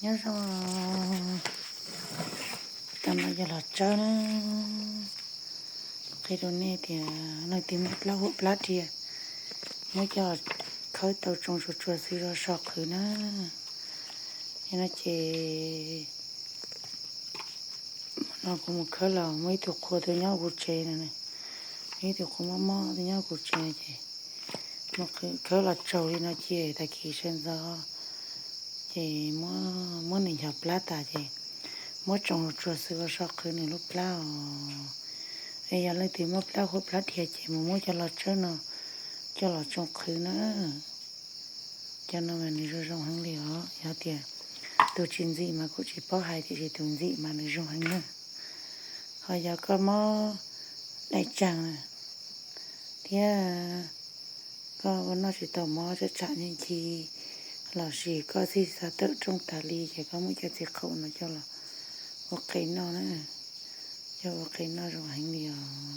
Nyob zoo, tam no yog los tsawb na. Qhia rau nej tias leej twg muaj plab huam plab dhia, muab coj khawb tau tsoo tsuag tsuag xwb zov so qhwv na. Yog no ces no kuv mus khawb los muaj ib tug qhua twb nyob kuv tsev no, ib tug qhua mob mob twb nyob kuv tsev no ces mus khawb los tsaug li no ces tag kis sawv ntxov ces muab nws nchos plab tas ces muab tsoo tsuag xwb ua so qhwv nws lub plab os. Es yog leej twg muaj plab huam plab dhia ces mus muab cov los tsawb no coj los tsoo qhwv na. Cov no mas nws zoo zoo heev li os. Yog tias tus tsis ntxim mas kuv tsis paub hais, tiam sis tus ntxim mas nws zoo heev na. Ho yog koj mob daim tsaag na, thiab koj ua noj tsis tau mov, tsam tsam nyob ncig, los sis koj txhij xav tawm rooj tas li ces koj muab cov txiv qaub no coj los ua qe noj na. Coj ua qe noj zoo heev li os.